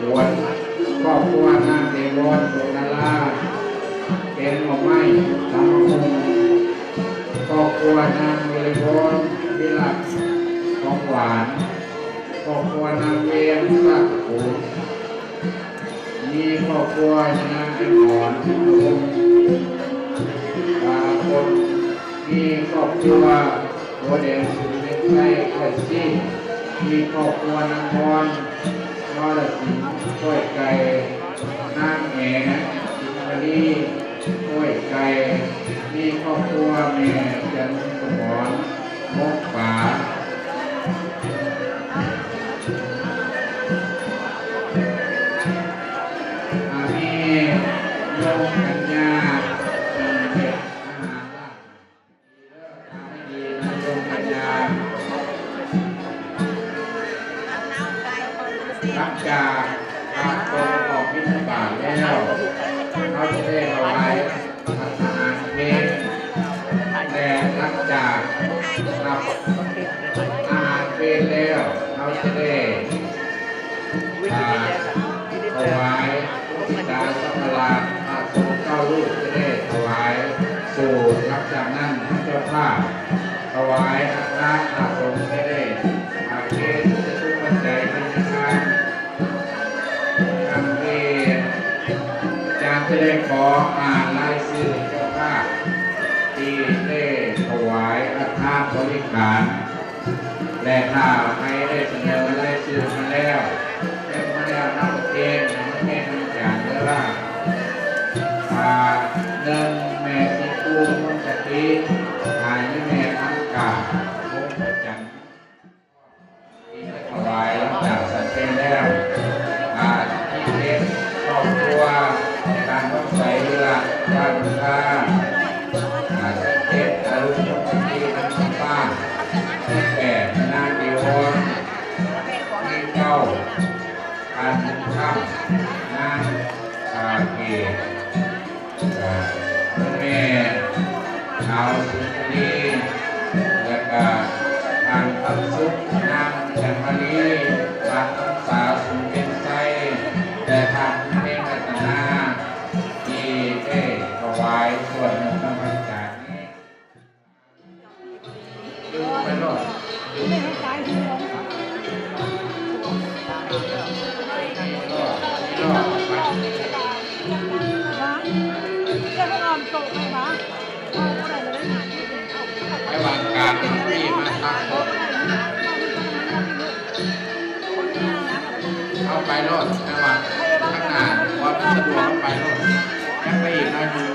ຄອບຄົວນາງເດວອນ ໂສນາລາ ແກງໜໍ່ໄມ້ ຕຳບັກຫຸ່ງ. ຄອບຄົວນາງວິໄລວອນ ວິລັດ ຂອງຫວານ. ຄອບຄົວນາງແວງ ສາກະໂຂງ. ມີຄອບຄົວຍານາງແອມອນ ສິນມະວົງ ປາລະຄົນ. ມີຄອບຄົວ ໂພແດງ ສຸນເວັນໄຊ ກ້ວຍຊີ. ມີຄອບຄົວນາງພອນ ວາລະສິນ ກ້ວຍໄກ່. ນາງແອ ສິນມາລີ ກ້ວຍໄກ່. ມີຄອບຄົວແມ່ຈັນສະໝອນ ມົກປາ. ອາ ມີໂຍມກັນຍາ ເປັນເຮັດອາຫານລາບ. ດີນະໂຍມກັນຍາ. ຫຼັງຈາກຮັບຕົນອອກບິນທະບາດແລ້ວ ເຮົາຈະໄດ້ຖວາຍ ຮັບອາຫານເພນ ແລະ ຫຼັງຈາກຮັບອາຫານເພນແລ້ວ ເຮົາຈະໄດ້ ອ່າ ຖວາຍພູຊາສັກກາລະພະສົງເກົ້າຮູບ ຈະໄດ້ຖວາຍສູດ. ຫຼັງຈາກນັ້ນ ເຈົ້າພາບຖວາຍອັດຖະພະສົງຈະໄດ້ ອ່າ ເຄ ຈະຕຸປັດໄຈທະນາຄານ ອາຈານຈະໄດ້ຂໍອ່ານລາຍຊື່ເຈົ້າພາບທີ່ໄດ້ຖວາຍທານບໍລິການ ແລະ ຖ້າໃຜໄດ້ສະເໜີລາຍຊື່ມາແລ້ວ ແຈ້ງມາແລ້ວນຳເອງ ມາແຈ້ງນຳອາຈານເດີ. ອາ ໜຶ່ງ ແມ່ສີພູ ວົງສະຕິ ອາ ແມ່ຄຳກາ ວົງພະຈັນ. ທີ່ໄດ້ຖວາຍຫຼັງຈາກສັນເພນແລ້ວ ອາ ທີເຈັດ ຄອບຄົວ ນາງຄຳໃສ ວິລະ ບ້ານທາ ອາ ທີແປດ ອາລຸນ ສົມພະກີ ນາງຄຳປ້າ ທີແປດ ນາງເດວອນ ທີເກົ້າ ອາ ບຸນຄຳ ນາງ ອາ ເກດ ແມ່ຂາວ ສຸນທະລີ ແລະກະທ່ານຄຳສຸກ ນາງຈັນມາລີ ທ່ານຄຳສາ ສຸນເປັນໄຊ ແລະທ່ານເພັງລັດຕະນາ ທີ່ໄດ້ຖວາຍສ່ວນໜຶ່ງຂອງພັນສານີ້. ໄປໂລດ ໄປໂລດ ໄປໂລດ ໄປ ໄປວາງການທີ່ມາທັກ ເອົາໄປໂລດ ໄປວາງຂ້າງໜ້າ ບໍ່ມັນສະດວກ ເອົາໄປໂລດ ຍັງໄປອີກໜ້ອຍໜຶ່ງ.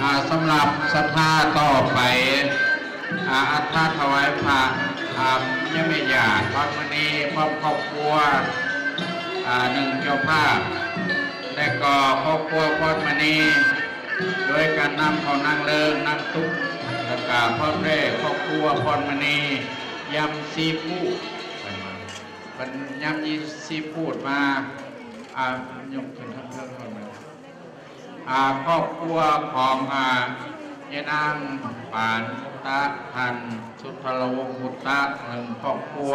ອ່າ ສຳລັບສັດທາຕໍ່ໄປ ອ່າ ອັດຖະຖວາຍພະ ອ່າ ຍາແມ່ຍ່າ ພອນມະນີ ພ້ອມຄອບຄົວ ອ່າ ໜຶ່ງເຈົ້າພາບ ແລະກໍຄອບຄົວພອນມະນີ ໂດຍການນຳຂອງນາງເລີງ ນາງຕຸກ ແລະກະພ້ອມດ້ວຍຄອບຄົວພອນມະນີ ຢາມຊີພູ. ເພິ່ນຍາມຍີ່ຊີບພູດມາ ອາ ຍົກຂຶ້ນທາງເທິງເບິ່ງ ອາ ຄອບຄົວຂອງ ອາ ຍານາງ ປານ ມຸດຕະ ທ່ານ ສຸດທະລະວົງ ມຸດຕະ ເປັນຄອບຄົວ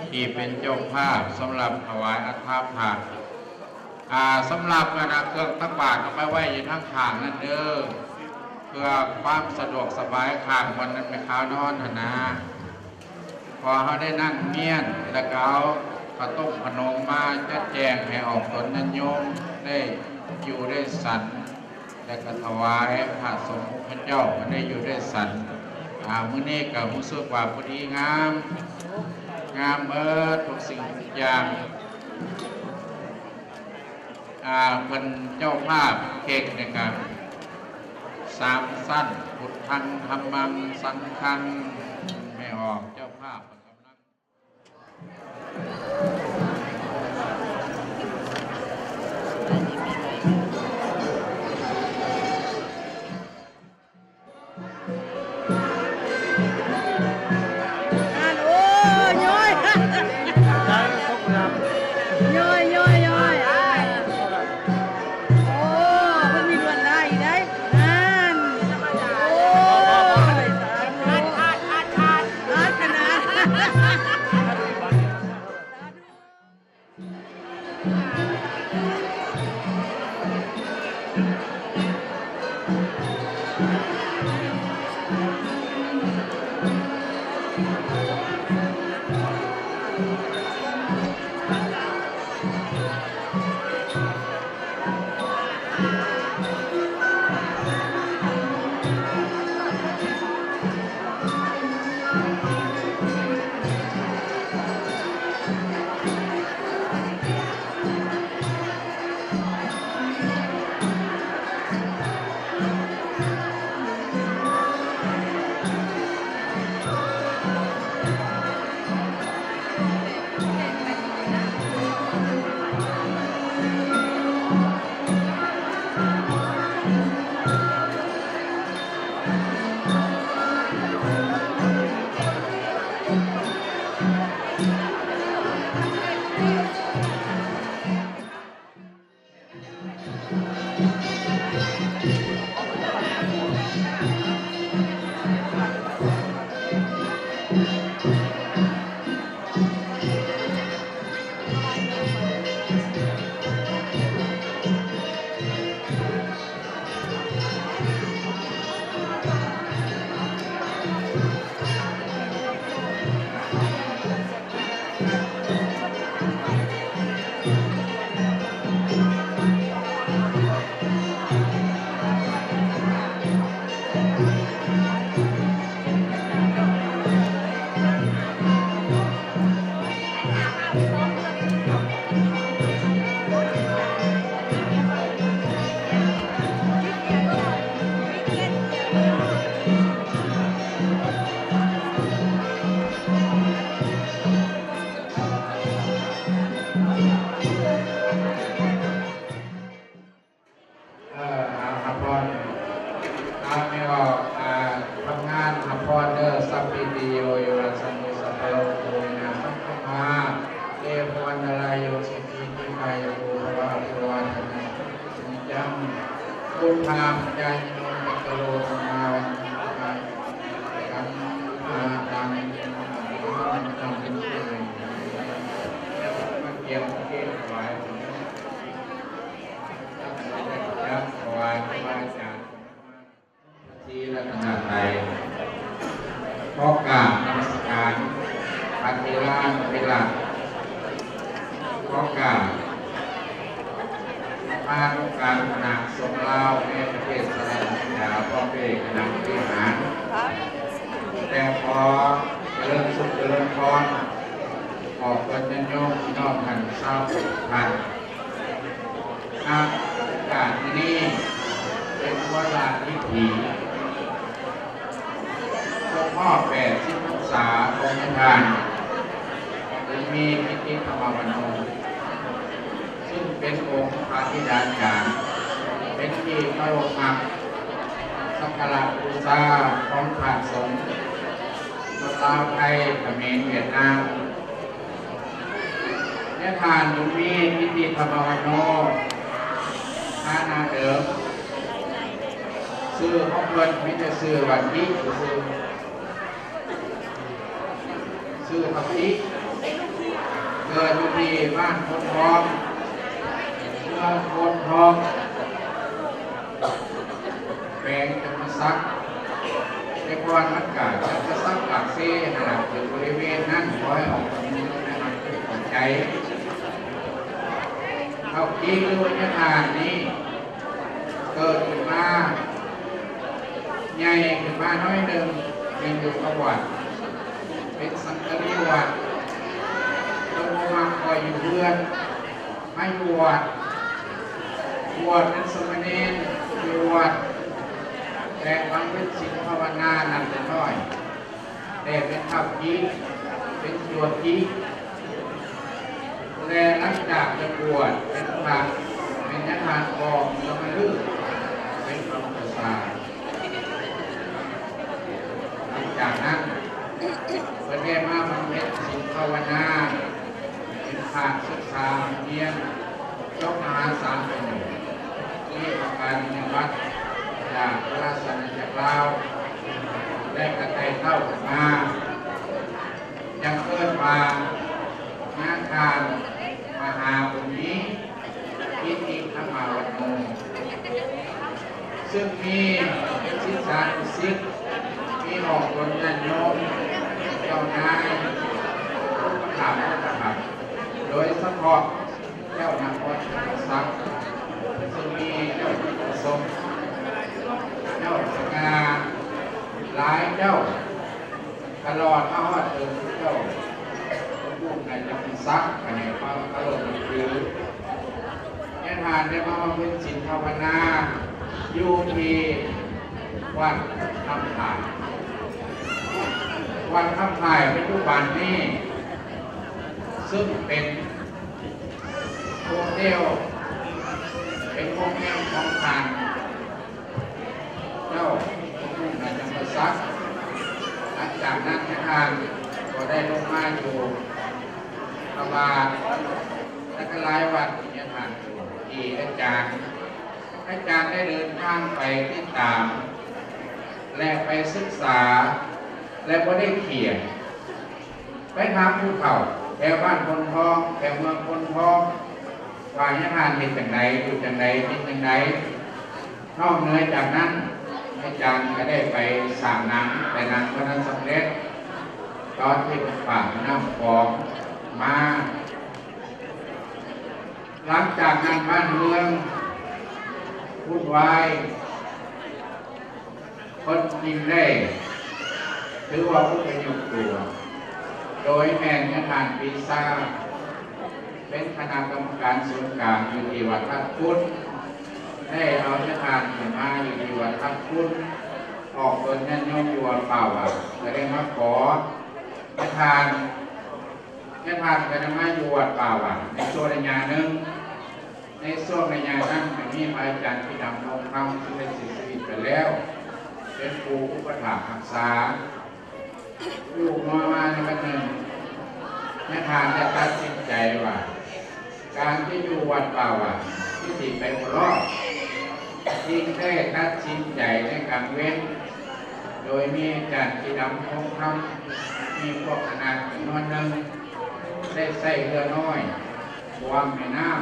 ທີ່ເປັນເຈົ້າພາບສຳລັບຖວາຍອັດຖະພາດ ອາ ສຳລັບ ອັນນະ ເຄື່ອງຕັກບາດເອົາໄປໄວ້ຢູ່ທາງຂ້າງນັ້ນເດີ ເພື່ອຄວາມສະດວກສະບາຍຂ້າງບ່ອນແມ່ຂາວນອນຫັ້ນນະ ເພາະເຮົາໄດ້ນັ່ງຮຽນ ແລ້ວກໍເອົາເຂົ້າຕົ້ມຂະໜົມມາຈັດແຈງໃຫ້ອອກຕົນຍາດໂຍມໄດ້ຢູ່ໄດ້ສັນ ແລ້ວກໍຖວາຍພະສົງฆ์ພະເຈົ້າໃຫ້ໄດ້ຢູ່ໄດ້ສັນ ອາ ມື້ນີ້ກໍຮູ້ສຶກວ່າພໍດີງາມ ງາມເໝິດທຸກສິ່ງທຸກຢ່າງ. ອາ ເພິ່ນເຈົ້າພາບເຄັກໃນການສາມຊັ້ນ ພຸດທັງ ທຳມັງ ສັງຄັງ ແມ່ອອກເຈົ້າພາບ ຫັ້ນ ໂອ້ ຍ້ອຍ ຍ້ອຍ ຍ້ອຍ ຍ້ອຍ ອ່າ ໂອ້ ເພິ່ນມີລວດລາຍອີກໄດ໋ ຫັ້ນ ໂອ້ຍ ສາທຸ ອາດ ອາດ ອາດ ອາດຂະໜາດ. ເອີ ອາ ຮັບພອນ ອາ ແມ່ອອກ ອາ ທຳງານ ຮັບພອນເດີ ສັບພີຕິໂຍ ໂຍ ລະສັນຕຸ ສັບພະໂລໂກ ວິນາສັງ ຄັງ ມະຫາ ເທວະວັນຕະລາໂຍ ສຸຂີ ທີຄາຍຸໂກ ພະວະ ອະພິວາທະນະ ສະນິຈຈັງ ພຸດທາ ປັນຍາ ຍະໂນ ປັດຕະໂລ ທຳມາ ວັນ ທາ ກັມ ມະ ຕັງ ມາກຽມເກດຖວາຍ ຈັກຖວາຍຄູບາອາຈານ ທີ່ລັດຕະນະໄຕ ຂໍກາບນະມັດສະການ ພະເຖລານຸເຖລະ ຂໍກາບ ມານຸການຄະນະສົງລາວໃນປະເທດສະຫະລັດອາເມລິກາ ພ້ອມດ້ວຍຄະນະບໍລິຫານ ແຕ່ຂໍຈະເລີນສຸກຈະເລີນພອນ ອອກຕົນຍາດໂຍມພີ່ນ້ອງທ່ານຊາວພຸດທຸກທ່ານ. ອາ ໂອກາດມື້ນີ້ເປັນວັນລາດວິຖີ ຄົບຮອບແປດສິບພັນສາຂອງແມ່ທ່ານ ບຸນມີ ກິດຕິ ທຳມະວັນໂນ ຊຶ່ງເປັນອົງພະທິດາຈານ ເປັນທີ່ເຄົາລົບຮັກ ສັກກາລະບູຊາຂອງພະສົງ ທັງລາວ ໄທ ຂະເໝນ ຫວຽດນາມ. ທ່ານບຸນມີ ກິດຕິທຳມະວັນໂນ ຖານະເດີມ ຊື່ຂອງເພິ່ນມີແຕ່ຊື່ວ່າຕິຊື່ ຊື່ເທົ່າຕິ ເກີດຢູ່ທີ່ບ້ານໂພນທອງ ເມືອງໂພນທອງ ແຂວງຈຳປາສັກ. ແຕ່ກ່ອນມັນກະຈຳປາສັກ ປາກເຊຫັ້ນລະ ຢູ່ບໍລິເວນນັ້ນ ຂໍໃຫ້ອອກເມືອງນະ ໃຫ້ເຂົ້າໃຈ. ເທົ່າກີ້ ຫຼືວ່າຍາທ່ານນີ້ ເກີດຂຶ້ນມາ ໃຫຍ່ຂຶ້ນມາໜ້ອຍໜຶ່ງ ເປັນຢູ່ກັບວັດ ເປັນສັງກະລີວັດ ເພິ່ນບໍ່ມັກຄ່ອຍຢູ່ເຮືອນ ມາຢູ່ວັດ ບວດເປັນສາມະເນນຢູ່ວັດ ແລະບຳເພັນສິນພາວະນານັບແຕ່ນ້ອຍ ແລະເປັນເຖົ້າກີ້ ເປັນຈົວກີ້ ແລະຫຼັງຈາກຈະບວດເປັນພະ ແມ່ນຍາທ່ານກໍມາລືເປັນພະອຸປະຊາ. ຫຼັງຈາກນັ້ນ ເພິ່ນໄດ້ມາບຳເພັນສິນພາວະນາ ເປັນພະສຶກສາຮຽນ ຈົບມະຫາສາມປະໂຫຍກ ມີປະການີຍະບັດຈາກພະລາຊະອານາຈັກລາວ ແລະກະໄຕ່ເຕົ້າຂຶ້ນມາ ຈັ່ງເອີ້ນວ່າຍາທ່ານມະຫາບຸນມີ ກິດຕິທຳມະວັນໂນ ຊຶ່ງມີສິດສານຸສິດ ມີອອກຕົນຍາດໂຍມ ເຈົ້ານາຍ ຜູ້ປະຖາກອຸປະຖຳ ໂດຍສະເພາະເຈົ້ານະຄອນຈຳປາສັກ ຊຶ່ງມີເຈົ້າປະສົງ ເຈົ້າສະຫງ່າ ຫຼາຍເຈົ້າ ຕະຫຼອດມາຮອດເຖິງເຈົ້າ ຜູ້ນາຍຈຳປາສັກ ກະໃຫ້ຄວາມເຄົາລົບນັບຖື. ຍາທ່ານໄດ້ມາບຳເພັນສິນພາວະນາຢູ່ທີ່ວັດຄຳພາຍ ວັດຄຳພາຍປັດຈຸບັນນີ້ ຊຶ່ງເປັນໂຮເທວ ເປັນໂຮງແຮມຂອງທ່ານ ເຈົ້າ ພະຄຸນນາຈຳປາສັກ. ຫຼັງຈາກນັ້ນຍາທ່ານກໍໄດ້ລົງມາຢູ່ພະບາດ ແລະກະຫຼາຍວັດທີ່ຍາທ່ານຢູ່ ທີ່ອາຈານ ອາຈານໄດ້ເດີນທາງໄປຕິດຕາມ ແລະໄປສຶກສາ ແລະບໍ່ໄດ້ຂຽນ ໄປຖາມຜູ້ເຖົ້າແຖວບ້ານໂພນທອງ ແຖວເມືອງໂພນທອງ ວ່າຍາທ່ານເຮັດຈັ່ງໃດ ຢູ່ຈັ່ງໃດ ເປັນຈັ່ງໃດ. ນອກເໜືອຈາກນັ້ນ ອາຈານກະໄດ້ໄປສ້າງໜັງ ແຕ່ໜັງບໍ່ທັນສຳເລັດ ຕອນທີ່ເພິ່ນຂ້າມແມ່ນ້ຳຂອງມາ. ຫຼັງຈາກນັ້ນບ້ານເມືອງວຸ່ນວາຍ ເພິ່ນຈຶ່ງໄດ້ຖືວ່າອົບພະຍົບຕົວ ໂດຍແມ່ນຍາທ່ານປີຊາ ເປັນຄະນະກຳມະການສູນກາງຢູ່ທີ່ວັດທາດພຸດ ໄດ້ເອົາຍາທ່ານຂຶ້ນມາຢູ່ທີ່ວັດທາດພຸດ ອອກຕົນຍາດໂຍມຢູ່ວັດປ່າຫວານ ກະໄດ້ມາຂໍຍາທ່ານ ຍາທ່ານກະໄດ້ມາຢູ່ວັດປ່າຫວານໃນຊ່ວງໄລຍະໜຶ່ງ. ໃນຊ່ວງໄລຍະນັ້ນກະມີພະອາຈານປີດຳ ທອງຄຳ ທີ່ໄດ້ເສຍຊີວິດໄປແລ້ວ ເປັນຜູ້ອຸປະຖາກຮັກສາ. ຢູ່ມາໃນວັນໜຶ່ງ ຍາທ່ານໄດ້ຕັດສິນໃຈວ່າ ການຈະຢູ່ວັດປ່າຫວານ ຄືຊິໄປບໍ່ລອດ ຈຶ່ງໄດ້ຕັດສິນໃຈໃນກາງເວັນ ໂດຍມີອາຈານປີດຳ ທອງຄຳ ມີພວກຄະນະຈຳນວນໜຶ່ງ ໄດ້ໃຊ້ເຮືອນ້ອຍຂ້າມແມ່ນ້ຳ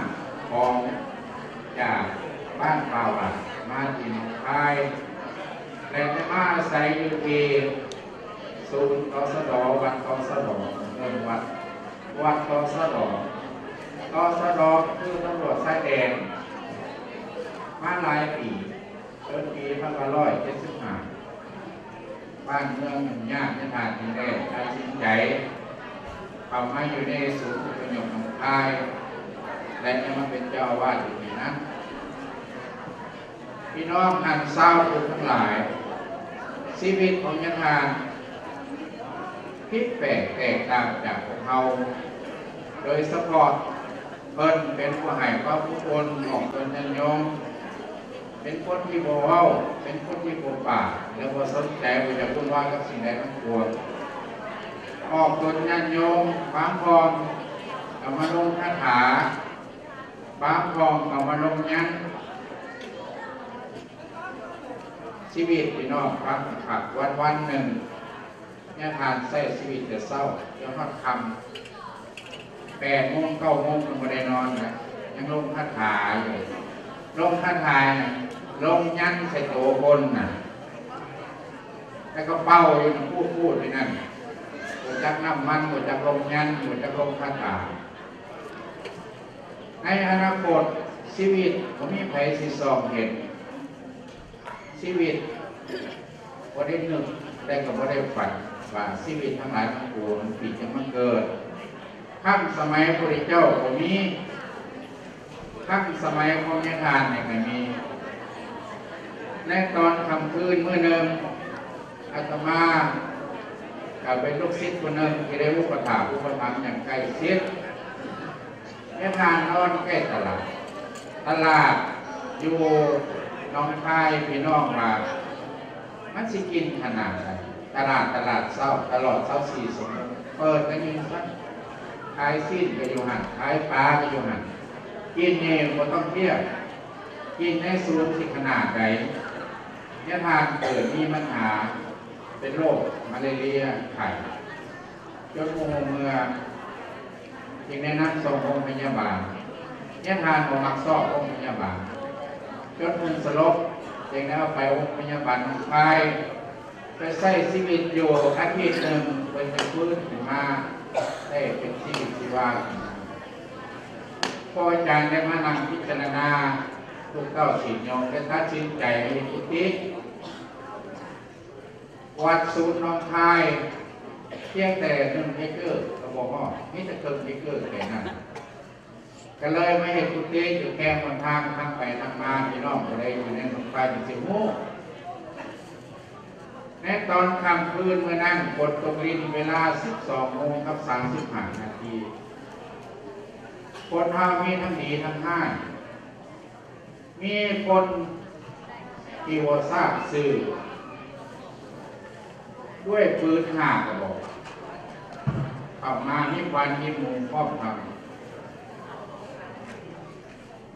ຂອງ ຈາກບ້ານປ່າຫວານມາທີ່ໜອງຄາຍ ແລະໄດ້ມາອາໄສຢູ່ທີ່ສູນ ຕສດ ວັດ ຕສດ ເອີ້ນວັດ ວັດ ຕສດ ຕສດ ຄືຕຳຫຼວດຊາຍແດນ ມາຫຼາຍປີ ຈົນປີພັນເກົ້າຮ້ອຍເຈັດສິບຫ້າ ບ້ານເມືອງຫຍຸ້ງຍາກ ຍາທ່ານຈຶ່ງໄດ້ຕັດສິນໃຈເຂົ້າມາຢູ່ໃນສູນອົບພະຍົບໜອງຄາຍ ແລະຍັງມາເປັນເຈົ້າອາວາດຢູ່ທີ່ນັ້ນ. ພີ່ນ້ອງທ່ານຊາວພຸດທັງຫຼາຍ, ຊີວິດຂອງຍາທ່ານຜິດແປກແຕກຕ່າງຈາກພວກເຮົາ, ໂດຍສະເພາະເພິ່ນເປັນຜູ້ໃຫ້ຄວາມອົບອຸ່ນອອກຕົນຍາດໂຍມ, ເປັນຄົນທີ່ບໍ່ເວົ້າ, ເປັນຄົນທີ່ບໍ່ປາກ ແລະ ບໍ່ສົນໃຈ, ບໍ່ຢາກວຸ່ນວາຍກັບສິ່ງໃດທັງປວງ. ອອກຕົນຍາດໂຍມບາງທ່ານ ກໍມາລົງຄາຖາ, ບາງທ່ານກໍມາລົງຍັນ. ຊີວິດພີ່ນ້ອງຟັງຄັກໆ ວັນໆໜຶ່ງ ຍາທ່ານໃຊ້ຊີວິດແຕ່ເຊົ້າຈົນຮອດຄ່ຳ ແປດໂມງເກົ້າໂມງກໍບໍ່ໄດ້ນອນນະ ຍັງລົງຄາຖາຢູ່. ລົງຄາຖານະ ລົງຍັນໃສ່ໂຕຄົນນະ ແລ້ວກໍເປົ່າຢູ່ນຳ ພູດໆຢູ່ນັ້ນ. ບໍ່ຈັກນ້ຳມັນ, ບໍ່ຈັກລົງຍັນ, ບໍ່ຈັກລົງຄາຖາ. ໃນອະນາຄົດຊີວິດບໍ່ມີໃຜຊິສ່ອງເຫັນ. ຊີວິດບໍ່ໄດ້ນຶກ ແຕ່ກໍບໍ່ໄດ້ຝັນວ່າຊີວິດທັງຫຼາຍທັງປວງທີ່ຈະມາເກີດ ຄັ້ງສະໄໝພະພຸດທະເຈົ້າກໍມີ, ຄັ້ງສະໄໝຂອງຍາທ່ານນີ້ກໍມີ. ໃນຕອນຄ່ຳຄືນມື້ໜຶ່ງ ອາດຕະມາກໍເປັນລູກສິດຜູ້ໜຶ່ງທີ່ໄດ້ອຸປະຖາກອຸປະຖຳຢ່າງໃກ້ຊິດ. ຍາທ່ານນອນໃກ້ຕະຫຼາດ, ຕະຫຼາດຢູ່ໜອງຄາຍ ພີ່ນ້ອງວ່າມັນຊິກິນຂະໜາດໃດ? ຕະຫຼາດ ຕະຫຼາດເຊົ້າຕະຫຼອດຊາວສີ່ຊົ່ວໂມງ ເປີດກັນຢູ່ຊັ້ນ, ຂາຍຊີ້ນກໍຢູ່ຫັ້ນ, ຂາຍປາກໍຢູ່ຫັ້ນ. ກິນນີ້ບໍ່ຕ້ອງທຽບ, ກິນໃນສູນຊິຂະໜາດໃດ? ຍາທ່ານເກີດມີບັນຫາເປັນໂລກມາເລເລຍ ໄຂ້ ຈົນບໍ່ຮູ້ເມື່ອ ຈຶ່ງໄດ້ນຳສົ່ງໂຮງພະຍາບານ. ຍາທ່ານບໍ່ມັກຊອກໂຮງພະຍາບານ ຈົນເພິ່ນສະຫຼົບ, ຈຶ່ງໄດ້ເອົາໄປໂຮງພະຍາບານໜອງຄາຍ. ໄປໃຊ້ຊີວິດຢູ່ອາທິດໜຶ່ງ ເພິ່ນຈະຟື້ນຂຶ້ນມາໄດ້ເປັນຊີວິດຊີວາ. ພໍ່ອາຈານໄດ້ມານັ່ງພິຈາລະນາທຸກເກົ້າສິດໂຍມ ແລະ ຕັດສິນໃຈໃຫ້ເຮັດກຸຕິ. ວັດສູນໜອງຄາຍ ພຽງແຕ່ໜຶ່ງເອເກີກໍບໍ່ຮອດ, ມີແຕ່ເຄິ່ງເອເກີແຄ່ນັ້ນ. ກໍເລີຍມາເຮັດກຸຕິຢູ່ແຄມຫົນທາງທາງໄປທາງມາ, ພີ່ນ້ອງຜູ້ໃດຢູ່ໃນໜອງຄາຍກໍຊິຮູ້. ໃນຕອນຄ່ຳຄືນມື້ນັ້ນ ຝົນຕົກລິນເວລາສິບສອງໂມງກັບສາມສິບຫ້ານາທີ. ຄົນເຮົາມີທັງດີທັງຮ້າຍ. ມີຄົນທີ່ບໍ່ຊາບຊື່ ດ້ວຍປືນຫ້າກະບອກ ເຂົ້າມາມີຄວັນມີໝູພ້ອມທັງ.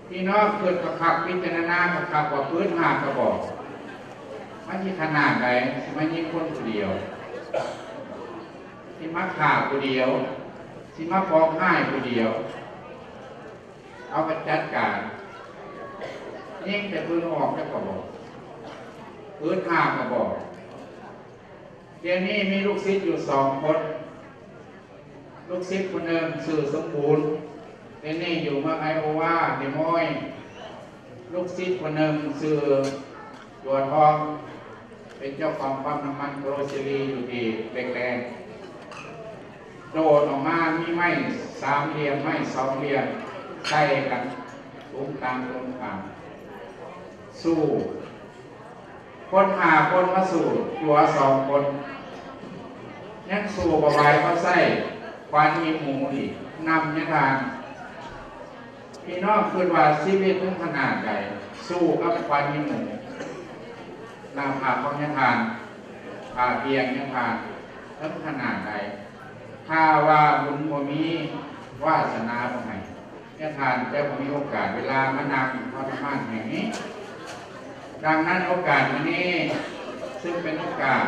ພີ່ນ້ອງຄິດຄັກໆ ພິຈາລະນາຄັກໆວ່າປືນຫ້າກະບອກ ມັນຊິຂະໜາດໃດ? ຊິມາຍິງຄົນຜູ້ດຽວ? ຊິມາຂ້າຜູ້ດຽວ? ຊິມາປອງຮ້າຍຜູ້ດຽວ? ເອົາໄປຈັດການ ຍິງແຕ່ປືນອອກຈັກກະບອກ ປືນຫ້າກະບອກ. ດຽວນີ້ມີລູກສິດຢູ່ສອງຄົນ, ລູກສິດຜູ້ໜຶ່ງຊື່ສົມບູນ ດຽວນີ້ຢູ່ເມືອງໄອໂອວາ ເດມອຍ. ລູກສິດຜູ້ໜຶ່ງຊື່ ຕົວທອງ ເປັນເຈົ້າຂອງປ້ຳນ້ຳມັນໂກລເຊຣີຢູ່ທີ່ເບັກແລນ. ໂດດອອກມາມີໄມ້ສາມຫຼ່ຽມ ໄມ້ສອງຫຼ່ຽມໃສ່ກັນ ຕູມຕາມຕູມຕາມ ສູ້. ຄົນຫ້າຄົນມາສູ້ຕົວສອງຄົນ ຍັງສູ້ບໍ່ໄຫວ ເຂົາໃຊ້ຂວານອີ່ໝູອີກ ນຳຍາທ່ານ. ພີ່ນ້ອງຄິດວ່າຊີວິດເຖິງຂະໜາດໃດ ສູ້ກັບຄວັນມີໝູ ໜ້າຜາກຂອງຍາທ່ານ ຜາກບ່ຽງຍາທ່ານ ເຖິງຂະໜາດໃດ? ຖ້າວ່າບຸນບໍ່ມີ ວາສະໜາບໍ່ໃຫ້ ຍາທ່ານຈະບໍ່ມີໂອກາດເວລາມານັ່ງທອດທະມານແຫ່ງນີ້. ດັ່ງນັ້ນໂອກາດມື້ນີ້ ຊຶ່ງເປັນໂອກາດ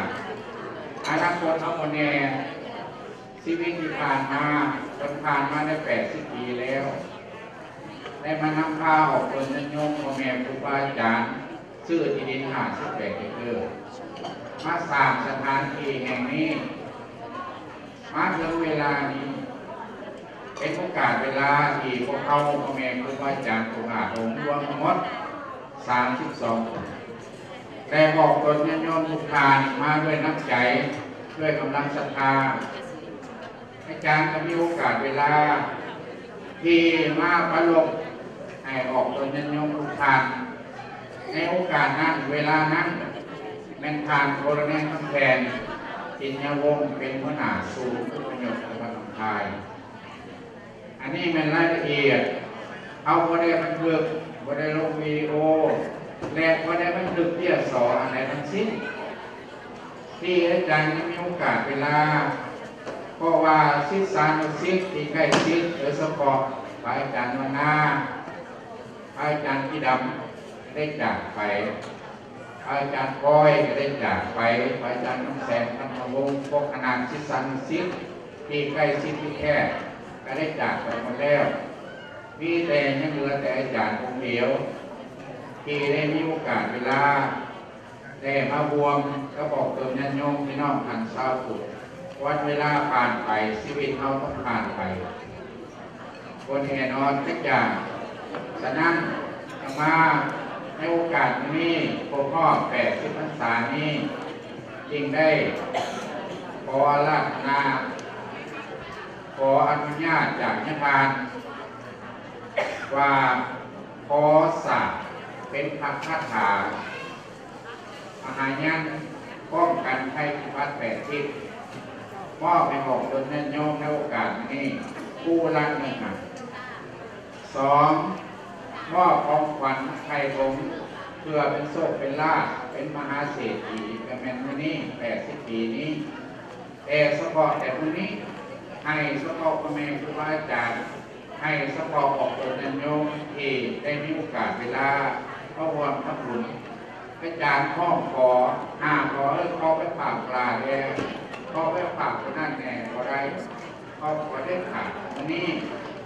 ອະນາຄົດເຮົາບໍ່ແນ່ ຊີວິດທີ່ຜ່ານມາ ເພິ່ນຜ່ານມາໄດ້ແປດສິບປີແລ້ວ ໄດ້ມານຳພາອອກຕົນຍາດໂຍມ ພໍ່ແມ່ຄູບາອາຈານ ຊື້ທີ່ດິນຫ້າສິບແປດເອເກີ ມາສ້າງສະຖານທີ່ແຫ່ງນີ້. ມາເຖິງເວລານີ້ ເປັນໂອກາດເວລາທີ່ພວກເຮົາ ພໍ່ແມ່ຄູບາອາຈານ ຜູ້ຫາໂຮມລວມທັງໝົດ ສາມສິບສອງຄົນ ໄດ້ອອກຕົນຍາດໂຍມທຸກທ່ານມາດ້ວຍນ້ຳໃຈ ດ້ວຍກຳລັງສັດທາ. ອາຈານກໍມີໂອກາດເວລາທີ່ມາປະລົບໃຫ້ອອກຕົນຍາດໂຍມທຸກທ່ານ. ໃນໂອກາດນັ້ນ ເວລານັ້ນ ແມ່ນທ່ານໂຄລະເນນຄຳແພນ ຈິນຍາວົງ ເປັນຫົວໜ້າສູນອົບພະຍົບຈັງຫວັດໜອງຄາຍ. ອັນນີ້ແມ່ນລາຍລະອຽດ ເຮົາບໍ່ໄດ້ບັນທຶກ ບໍ່ໄດ້ລົງວິດີໂອ ແລະ ບໍ່ໄດ້ບັນທຶກເຈ້ຍສໍອັນໃດທັງສິ້ນ ທີ່ອາຈານຍັງມີໂອກາດເວລາ ເພາະວ່າສິດສານຸສິດທີ່ໃກ້ຊິດ ໂດຍສະເພາະພະອາຈານວັນນາ, ພະອາຈານປີດຳ ໄດ້ຈາກໄປ, ພະອາຈານປອຍກໍໄດ້ຈາກໄປ, ພະອາຈານຄຳແສງ ພັນທະວົງ, ພວກຄະນະສິດສານຸສິດທີ່ໃກ້ຊິດທີ່ແທ້ກໍໄດ້ຈາກໄປໝົດແລ້ວ. ມີແຕ່ຍັງເຫຼືອແຕ່ອາຈານອົງດຽວ ທີ່ໄດ້ມີໂອກາດເວລາ ແຕ່ມາຮ່ວມກັບອອກຕົນຍາດໂຍມພີ່ນ້ອງທ່ານຊາວພຸດ ວັນເວລາຜ່ານໄປ, ຊີວິດເຮົາຕ້ອງຜ່ານໄປ ບໍ່ແນ່ນອນຈັກຢ່າງ. ສະນັ້ນ, ຈັ່ງມາໃນໂອກາດມື້ນີ້ ຄົບຮອບແປດສິບພັນສານີ້, ຈຶ່ງໄດ້ຂໍອາລາທະນາ, ຂໍອະນຸຍາດຈາກຍາທ່ານວ່າ ຂໍສາກເປັນພະຄາຖາ ມະຫາຍັນປ້ອງກັນໄພພິບັດແປດທິດ ມອບໃຫ້ອອກຕົນຍາດໂຍມໃນໂອກາດນີ້ ຜູ້ລະໜຶ່ງອັນ. ສອງ, ມອບຂອງຂວັນໄຖ່ຜົງ ເພື່ອເປັນໂຊກເປັນລາບ ເປັນມະຫາເສດຖີ ກໍແມ່ນມື້ນີ້ ແປດສິບປີນີ້ ແຕ່ສະເພາະແຕ່ມື້ນີ້ ໃຫ້ສະເພາະພໍ່ແມ່ຄູບາອາຈານ ໃຫ້ສະເພາະອອກຕົນຍາດໂຍມທີ່ໄດ້ມີໂອກາດເວລາມາຮ່ວມທຳບຸນ. ອາຈານຮ້ອງຂໍ ຫາ ຂໍເອີ ຂໍໄປຝາກຫຼ້າແດ່ ຂໍໄປຝາກຄົນນັ້ນແດ່ ບໍ່ໄດ້ ຂໍ ຂໍເດັດຂາດ. ມື້ນີ້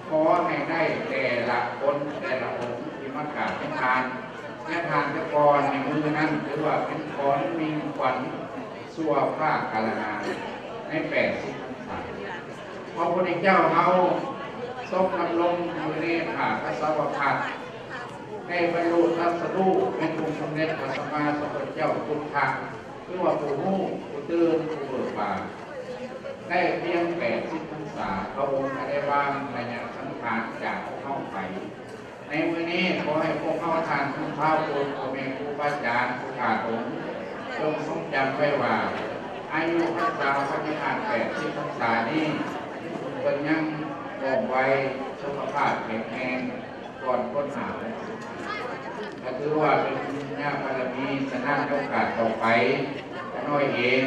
ຂໍໃຫ້ໄດ້ແຕ່ລະຄົນແຕ່ລະອົງທີ່ມາກາບຍາທ່ານ ຍາທ່ານແຕ່ກ່ອນໃນມື້ນັ້ນ ຖືວ່າເປັນຂອງມິ່ງຂວັນ ຊົ່ວຟ້າກາລະນານໃນແປດສິບພັນສາ. ພະພຸດທະເຈົ້າເຮົາຊົງດຳລົງຢູ່ໃນພາກສາວະພັດ ໄດ້ບັນລຸຕັດສະຮູ້ເປັນອົງສົມເດັດພະສຳມາສຳພຸດທະເຈົ້າ ພຸດທະ ຄືວ່າຜູ້ຮູ້ ຜູ້ຕື່ນ ຜູ້ເບີກບານ ໄດ້ພຽງແປດສິບພັນສາ. ພະອົງກໍໄດ້ວາງໄລຍະສັງຂານຈາກພວກເຮົາໄປ. ໃນມື້ນີ້ ຂໍໃຫ້ພວກເຮົາທ່ານຜູ້ພາບຸນ ພໍ່ແມ່ຄູບາອາຈານ ຜູ້ຂ້າສົງ ຈົ່ງຊົງຈຳໄວ້ວ່າ ອາຍຸພັນສາຂອງຍາທ່ານແປດສິບພັນສານີ້ ເພິ່ນຍັງວ່ອງໄວ ສຸຂະພາບແຂງແຮງ ກ່ອນຄົນຫ້າຫົກສິບປີ ກໍຖືວ່າເປັນບຸນຍາບາລະມີ. ສະນັ້ນ ໂອກາດຕໍ່ໄປ ຂ້ານ້ອຍເອງ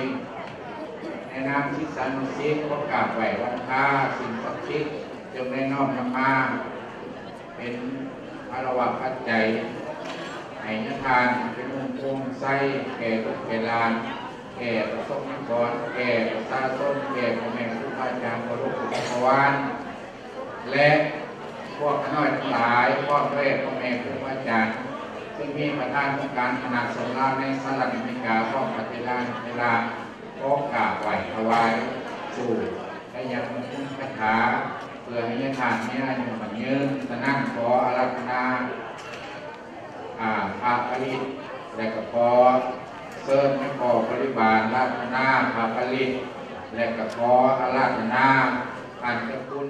ໃນນາມສິດສານຸສິດ ຂໍກາບໄຫວ້ວັນທາສິ່ງສັກສິດ ຈົ່ງໄດ້ນ້ອມນຳມາ ເປັນພາລະວະປັດໄຈ ໃຫ້ຍາທ່ານເປັນອົງໂພງໄຊ ແກ່ລູກແກ່ຫຼານ ແກ່ປະສົບນິກອນ ແກ່ປະຊາຊົນ ແກ່ພໍ່ແມ່ຄູບາອາຈານ ເຄົາລົບຜູ້ຈັກກະວານ ແລະ ພວກຂ້ານ້ອຍທັງຫຼາຍ ພ້ອມດ້ວຍພໍ່ແມ່ຄູບາອາຈານ ຊຶ່ງມີປະທານອົງການຄະນະສົງລາວໃນສະຫະລັດອາເມລິກາ ພ້ອມປະເທດລາວ ປະເທດລາວ ຂໍກາບໄຫວ້ຖະຫວາຍສູ່ ໄດ້ຍັງຄາຖາ ເພື່ອໃຫ້ຍາທ່ານມີອາຍຸໝັ້ນຍືນ. ສະນັ້ນ ຂໍອາລາທະນາ ອາ ພະປະລິດ ແລະ ກໍຂໍເຊີນແມ່ພໍ່ບໍລິວານອາລາທະນາພະປະລິດ ແລະ ກໍຂໍອາລາທະນາທ່ານເຈົ້າຄຸນ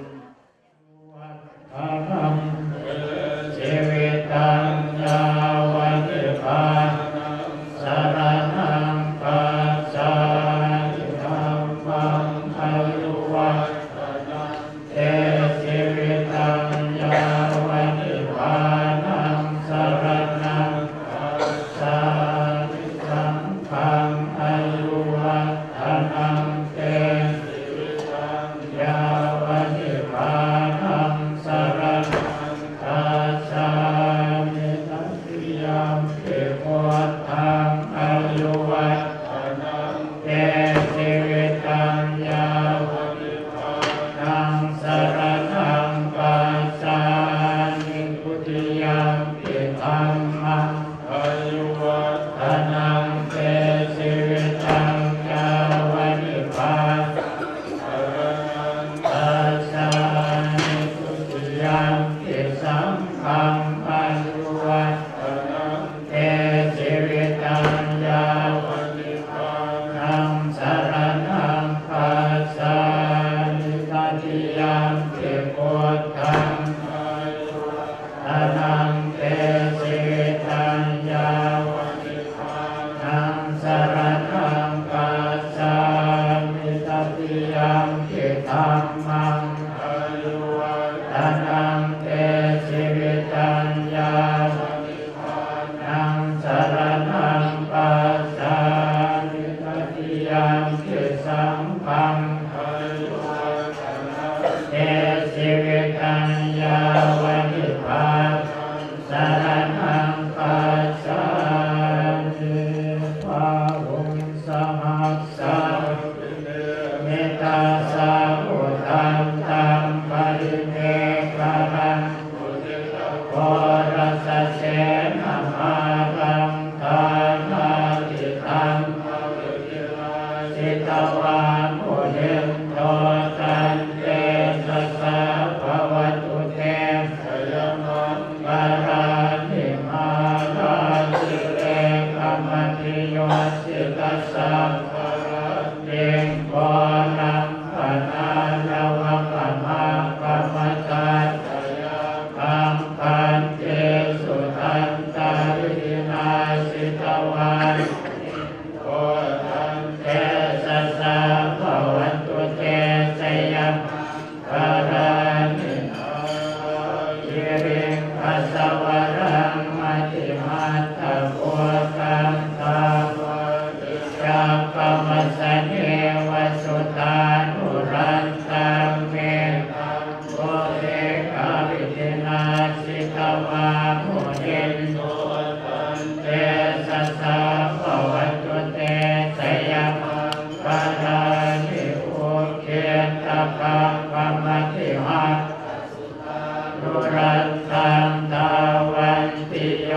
นุລັດຕັງ ທາວັນຕິໂຍ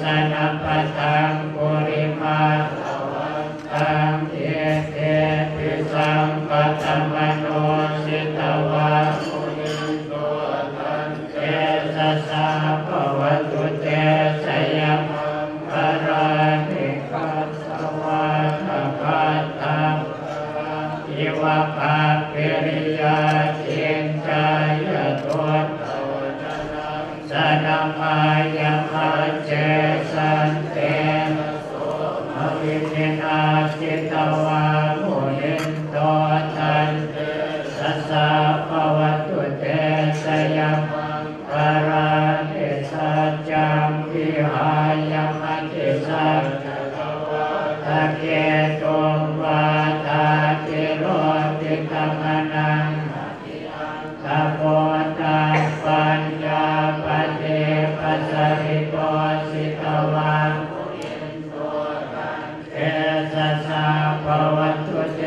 ຊະນະປະທັງ ກຸລິມາລະວັນຕັງ ອິດທິພິສັງຄະຕະມະໂນ ຈິດຕະວາ ມຸນິນໂຕ ຕັນ ເຕຊະສາ ພະວະຕຸ ເຕຊະຍະມັງຄະລານິ ຄັດສະວາທະກັດຕາ ອີວະກະປິລິຍາ ຈິນຈາຍະຕຸດຕະວັດຕະນັງ ສະນະມາຍະມັດເຈ ສັນເຕນະໂສ ມະວິທິນາ ຈິດຕະວາ ມຸນິນໂຕ ຕັນເຕຊະສາ ພະວະຕຸ ເຕຊະຍະມັງຄະລານິ ສັດຈັງວິຫາຍະ ມະຕິສັດຈະຕະວາທະເກຕຸງ ວາທາພິໂລພິຕະມະນັງ ອະຕິອັນທະໂພຕັງ ປັນຍາປະດີປະສະລິໂຕ ຈິດຕະວາ ເຕຊະສາ ພະວະຕຸ ເຕ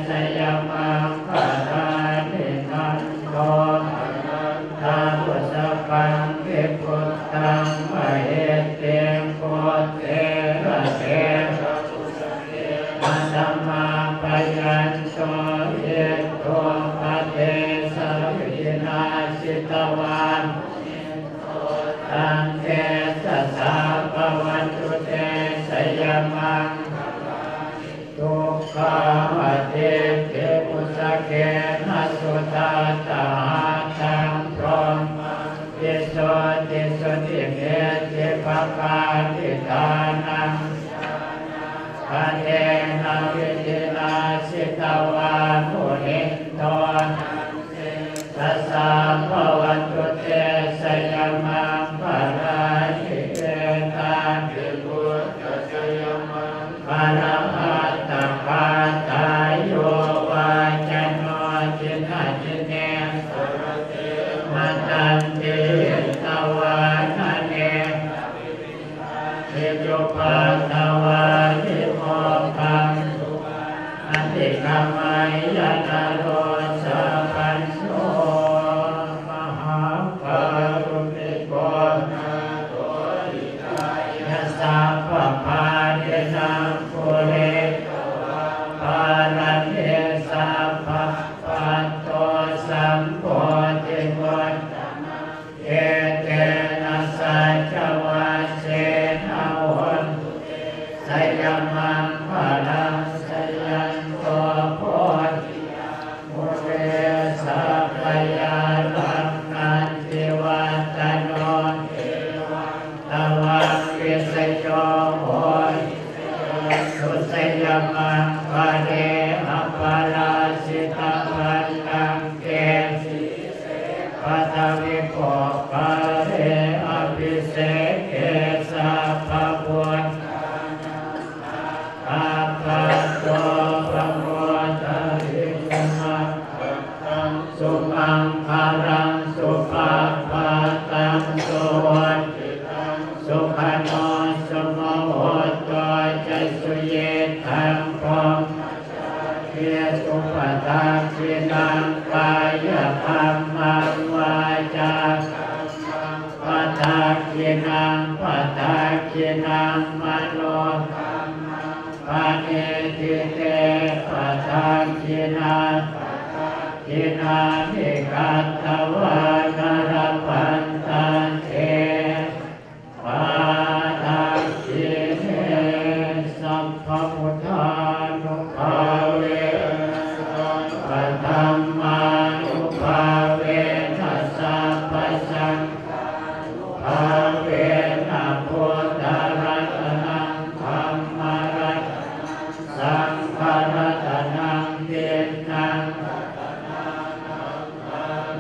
ຊະຍະມັງຄະລານິ ນັນໂທ ອະນັນທະບຸດສະກັງ ວິພຸດທັງ ມະຫິດຕິງ ປຸດເຖລະເຖລະ ທະມາພະຍັນໂຕ ອິດໂທ ປະເຕສະວິທິນາ ຈິດຕະວາ ຕັນເຕຊະສາ ພະວັນຕຸ ເຕຊະຍະມັງຄະລານິ ທຸກຂາອະທິດຖິ ປຸດສະເກນະສຸທັດຕະຫາທັງ ພຣອມມັງ ວິສຸດທິສຸດທິເມທິປະການຕິຕານັງ ຍານາກະເທນະວິທິນາ ຈິດຕະວາ ມຸນິນໂຕ ສາ ພະວັນຕຸ ເຕຊະຍະມັງຄະລານິ ເອຕາພິ ພຸດທະ ຊະຍະມັງຄະລາອັດຕະກາທາ ໂຍວາຈະໂນ ຈິນນະຈິເນ ສະຣະເສ ມະຕັນຕິ ຫິຕະວານະເນ ວິຈຸປັນນະວາ ວິໂມກຂັງ ອະຕິກຳໄມຍະ ນະໂລ ສາພັນໂນ ມະຫາກາລຸນິໂກ ນາໂທ ຫິຕາຍະ ສັບພະປານິນາ ປຸເຣຕະວາ ປາລະເມ ສັບພະ ປັດໂຕ ສຳໂພທິມຸດຕະມັງ ເອເຕນະ ສັດຈະວັດເສນະ ໂຫນຕຸ ເຕຊະຍະມັງຄະລັງ ຊະຍັນໂຕ ໂພທິຍາ ມຸເລ ສັກກະຍາລັງ ນັນທິວັດຕະໂນ ເອວັງ ຕະວັງ ວິສະໂຍ ໂຫ ຕຸ ຊະຍະມັງຄະເລ ອະປະລາຊິຕະວັນຕັງ ເກ ປະທະວິໂພກາເລ ອະພິເສເກ ສັບພະບຸດທານັງ ອາກາປັດໂຕ ປະໂມທະວິ ສຸມັງຄະລັງ ສຸມັງຄະລັງ ສຸພະພາຕັງ ສຸຫວັດ ສຸຂະໂນ ສຸມະໂຫໂຕ ຈະສຸຍິດທັງ ພົມມະຈາຣີ ສຸປະທັກຂິນັງ ກາຍະກຳມັງ ວາຈາກຳມັງ ປະທັກຂິນັງ ປະທັກຂິນັງ ມະໂນກຳມັງ ປະນິທິເຕ ປະທັກຂິນາ ປະທັກຂິນານິ ກັດຕະວາ ນະລະພັນຕາເຕ ປາທັກຂິເນ ສັບພະພຸດທານຸພາເວນະ ສັບພະທຳມານຸພາເວນະ ສັບພະສັງຄານຸພາເວນະ ພຸດທະລັດຕະນັງ ທຳມະລັດຕະນັງ ສັງຄະລັດຕະນັງ ຕິດຕັງ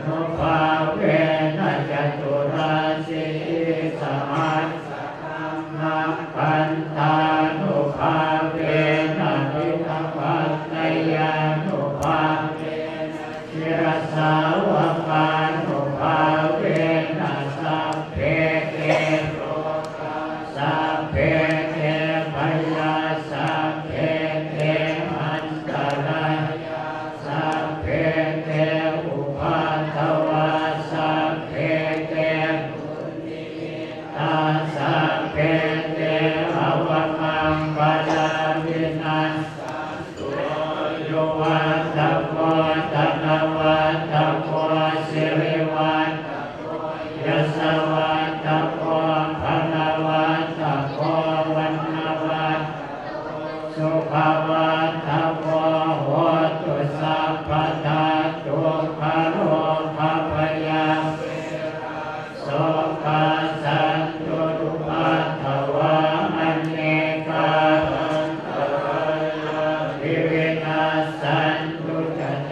ນຸພາເວນະ ຈະຕຸລາສີສະຫັດສະກັມມັງ ຄັນທານຸພາເວນະ ພິທະວັດຕະຍານຸພາເວນະ ສິລະສາວະການຸພາເວນະ ສັບເພເທໂລກາ ສັບເພເທພະຍາ ສັບເພເທອັນຕະລາຍາ ສັບເພເທອຸປັດທະວາ ສິລິວັດຕະໂກ ຍົດສະວັດຕະໂກ ພະລະວັດຕະໂກ ວັນນະວັດຕະໂກ ສຸຂະວັດຕະໂກ ໂຫຕຸສັບພະທາ ທຸກຂະໂລຄະພະຍາເວລາ ໂສກາສັນຕຸທຸປັດຖະວາ ອະເນກາອັນຕະລາຍາ ວິວິນັດສັນຕຸຈະເຕ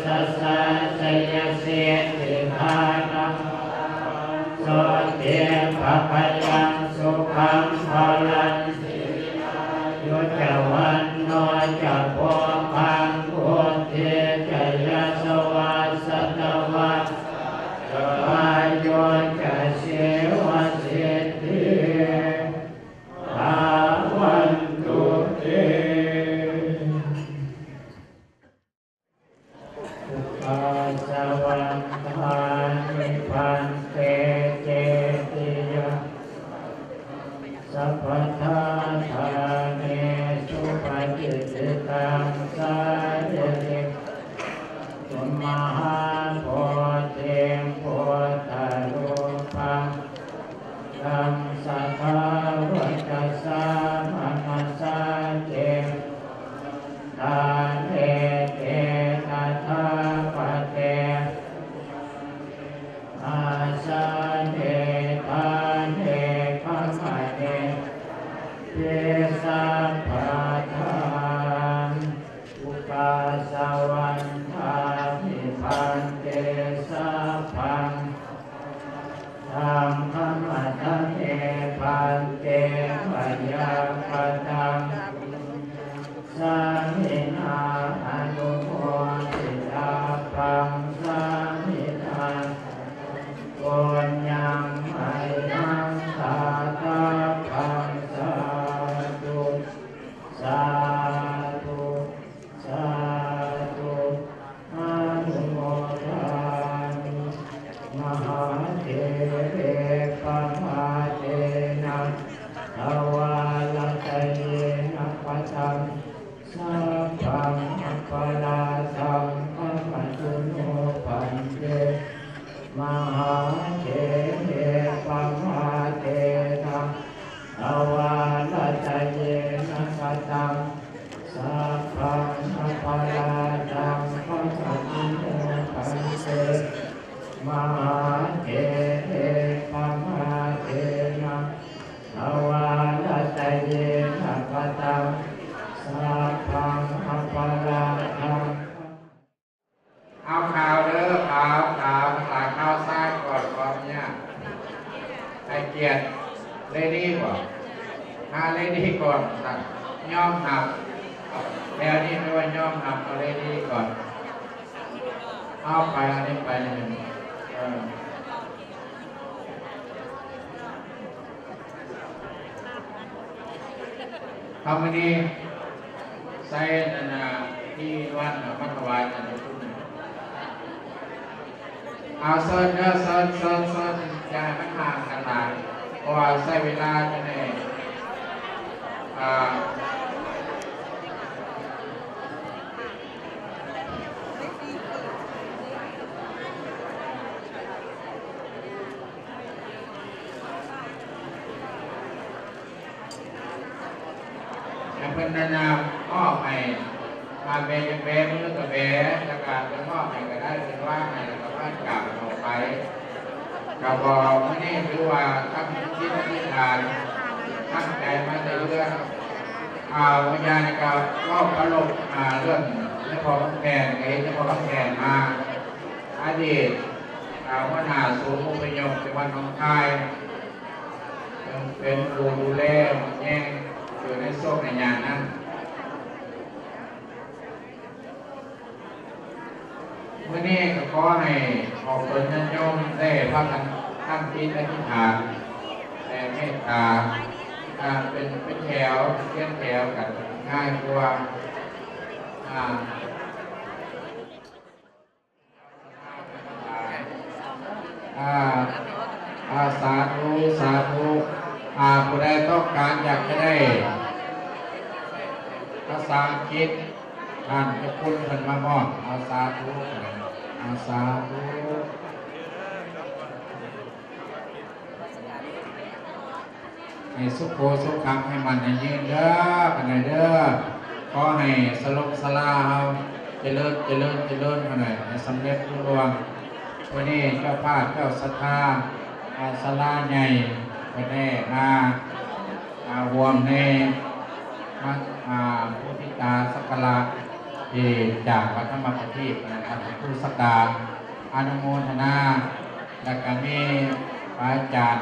ຊະສາ ໄຊຍະສິດທິພານັງ ໂສຕິພະພະຍັງ ສຸຂັງພະລັງ ສິລິອາຍຸຈະວັນໂນຈະໂພຄັງ ວຸດທິຈະຍະສະວາ ສັດຕະວັດສາ ອາຍຸຈະຊີວະສິດທິພາວັນຕຸເຕ ອຸປາສະວັນທານິ ພັນເຕ ເຈຕິຍາ ສັບພະທາທາເນ ສຸປະຕິດທິຕັງ ສາລີລິກ ມະຫາໂພທິງ ພຸດທະຮູປັງ ຕັງ ສະຖາວະຕະສາ ມະນະສາ ເຈ ທາເນ ເຕ ຕະຖາຄະເຕ ອາສາເນ ທາເນ ຄະມະເນ ຕິ ສັບພະທາ ອຸປາສະວັນທານິ ພັນເຕ ສັບພັງ ທັງຄະມະທະເນ ພັນເຕ ມະຍາກະຕັງ ສາມິນາ ອະນຸໂມທິຕາພັງ ສາມິນາ ສາທຸ ປຸນຍັງ ມະຍັງ ທາທາພັງ ສາທຸ ສາທຸ ສາທຸ ອະນຸໂມທາມິ ມະຫາເຖເຣ ປະມາເທນະ ທະວາລະຕະເຍນະ ກະຕັງ ສັບພັງ ອະປະລາທັງ ຂະມະຕຸໂນ ພັນເຕ ມະຫາເຖເຣ ປະມາເທນະ ທະວາລະຕະເຍນະ ກະຕັງ ສັບພັງ ອະປະລາທັງ ຂະມະຕຸໂນ ພັນເຕ ມະຫາເຖເຣ ປະມາເທນະ ທະວາລະຕະເຍນະ ກະຕັງ ສັບພັງ ອະປະລາທັງ ເອົາຂາວເດີ ຂາວ ຂາວ ຂາວ ຂາວຊ້າຍກ່ອນ ຂໍອະນຸຍາດ ໃຫ້ກຽດເລດີບໍ່? ຫາເລດີກ່ອນ ຍອມຮັບ ແຖວນີ້ແປວ່າຍອມຮັບ ເອົາເລດີກ່ອນ ເອົາໄປ ອັນນີ້ໄປ ເອີ. ເອົາ ມື້ນີ້ໃສ່ອັນນ່າ ທີ່ວັດນະ ມາຖວາຍອັນນີ້ ເອົາ ເຊີນເດີ ເຊີນ ເຊີນ ເຊີນ ຢ່າໃຫ້ມັນຫ່າງກັນຫຼາຍ ເພາະວ່າໃຊ້ເວລາຢູ່ໃນ ອ່າ ໃຫ້ເພິ່ນແນະນຳ ມອບໃຫ້ ຖ້າແບ ຢາກແບມືກະແບ ແລ້ວກະເພິ່ນມອບໃຫ້ກະໄດ້ ເພິ່ນວາງໃຫ້ ແລ້ວກະພາກັບອອກໄປ. ກະບອກມື້ນີ້ຖືວ່າຕັ້ງຈິດອະທິຖານ ຕັ້ງໃຈມາແຕ່ເຮືອນ ອ່າ ວິນຍານກະເວົ້າປະລົບ ອ່າ ເລື່ອງໃນພໍ່ຄຳແພງ ກະເຫັນໃນພໍ່ຄຳແພງມາ ອະດີດ ອ່າ ຫົວໜ້າສູນອົບພະຍົບຈັງຫວັດໜອງຄາຍ ເປັນ ເປັນຜູ້ດູແລແຍງຢູ່ໃນໂຊກໃນຍາມນັ້ນ. ມື້ນີ້ກໍຂໍໃຫ້ອອກຕົນຍາດໂຍມໄດ້ພາກັນຕັ້ງຈິດອະທິຖານ ແຜ່ເມດຕາ ອ່າ ເປັນ ເປັນແຖວ ເປັນຮຽງແຖວກັນ ງ່າຍກວ່າ ອ່າ ອ່າ ອ່າ ສາທຸ ສາທຸ ອ່າ ຜູ້ໃດຕ້ອງການຢາກຈະໄດ້ພາສາອັງກິດ ທ່ານເຈົ້າຄຸນເພິ່ນມາມອບ ອ່າ ສາທຸ ອ່າ ສາທຸ. ໃຫ້ສຸໂຂສຸຂັງ ໃຫ້ໝັ້ນໃຫ້ຍືນເດີ ຂະໜ້ອຍເດີ. ຂໍໃຫ້ສະຫຼົງສະລາເຮົາຈະເລີນ ຈະເລີນ ຈະເລີນ ຂະໜ້ອຍ ໃຫ້ສຳເລັດລຸລ່ວງ. ມື້ນີ້ເຈົ້າພາບເຈົ້າສັດທາ ອາ ສາລາໃຫຍ່ ເພິ່ນໄດ້ມາ ອາ ຮ່ວມໃນ ມາ ອາ ພູທິຕາສັກກາລະ ທີ່ຈາກວັດທຳມະປະທີບ ນະຄັບ ຄູສະກາ ອະນຸໂມທະນາ ແລ້ວກະມີພະອາຈານ